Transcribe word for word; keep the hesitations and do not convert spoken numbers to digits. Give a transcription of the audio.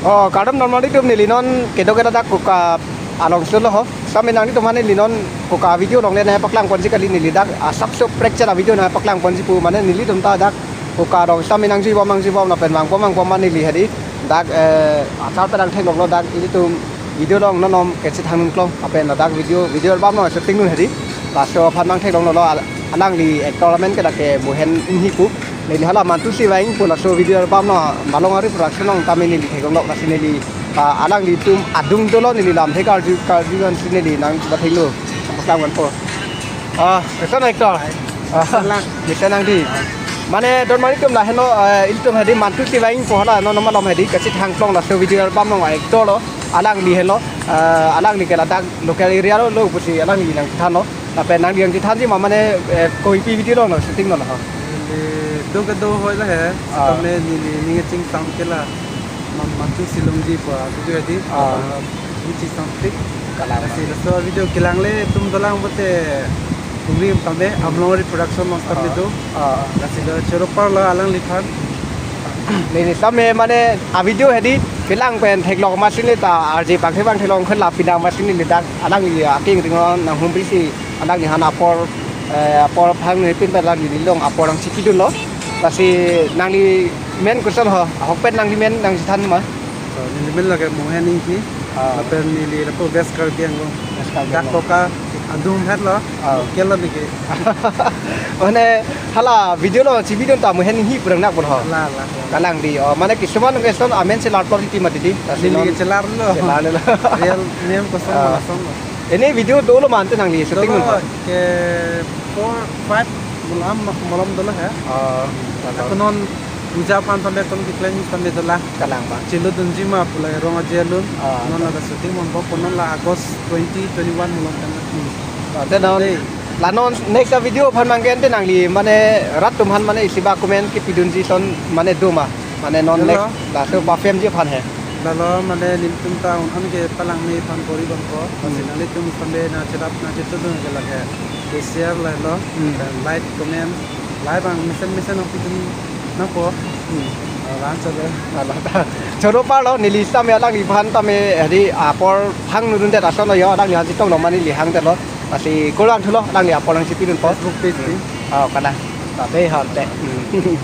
Oh, kardom non mari tum, neli non kedo kedo dak Kuka along solo ho. Sami nangtum mane neli non Kuka video along le nangpaklang ponji kali, neli dak asap so prekchet a video nangpaklang ponji pu, mane nelitum ta dak Kuka along sami nangjui bom nangjui bom lapen vang bom vang bom mane neli hadi dak, eh, achar pedang theklonglo, dak ilitum video along non non kechethang klong lapen ladak video, video album along shooting dun hadi. Laso aphan nangtheklonglo, al-, alangli actor amen ke dak ke Mohen Inghi pu. Neli hala Mantu Sivaing pu laso video album along Malong Ari Production along tame neli theklonglo, lasi neli, ah, alanglitum adung dolo, neli lamthe karju karju ansi neli nangpathenglo. Nangpaklang ponpo. Ah, kesan actor? Ah, Kesan lang. Kesan nangdi. Mane don mari tum lahenlo, eh, ilitum hadi Mantu Sivaing pu hala non malom hadi kachethang klong laso video album along actor lo. Alangli henlo, eh, alangli ke ladak local area lo, lo pusi alangli nangthanlo. Lapen nangli nangthanji ma mane, eh, koipi video along shooting lo ho? Neli do kedo hoi la he. Ah. Tame neli ning chingsam ke la. Mam Mantu Silongji pu video hadi. Ah. Ah, ning chingsam tik. Kalang. Lasi laso video kelang le tum dolang bote. Kumi tame Amlong Ari Production along tame Ah. do. Ah. Lasi do choro parlo alangliphan. Neli same mane a video hadi kelang pen theklong masi neli ta R J Pangthepang theklong khun lapi nang masi neli dak alangli aking ring nanghumri si alangli han apor, eh, apor aphan neli pin pen alangli neli along apor nangchipidunlo. Lasi nangli men koson ho, ahokpet nangli men nangchethan ma? So, neli men lake Mohen Inghi. Ah. Lapen neli lapu West Karbi Anglong. West Karbi Dak Anglong. Koka adung het lo. Ah. Kel lo niki. Mane hala video along chipidun ta Mohen Inghi pu nang nak bol ho. La, la, la. Kalang di. Oh, mane kisuman keson amen chelar plot iti mati di. Neli chelarlo. Chelarlo. Real name koson Ah. Malasong lo. Ini video dolo mante nangli shooting Dolo dun. Ke four, five malom, malom dolo he. Ah, Ako non puja aphan tame kon keklem tame dolang. Kalang ba. Chelo dunji ma pulai rong aje alun. Ah. Non la shooting mon bo non la August twenty twenty-one malom tang. Ah, te non Hey. La non next a video aphan mangke ante nangli mane rat atum aphan mane isi ba comment kepidunji ason mane do ma. Mane non Hello. Next laso perform ji aphan he. Lalo mane nelitum ta un an ke palang me aphan kori bom ko. Lasi Hmm. Nanglitum sambe nangcherap nangchetudun ke lake. Ke share la lo. Hmm. Dan like, comment. Like bang mesen mesen nangpidun nangpo. Hmm. Ah, lan sabe. Ala ta. Choro parlo neli same alangliphan tame hadi apor hang nurun det ason lo yo, alangli hang chetong lo mane neli hang det lo. Lasi kolang thulo alangli apor nangchipidunpo. Facebook page ni. Oh, kana. Tabe hante. Hmm.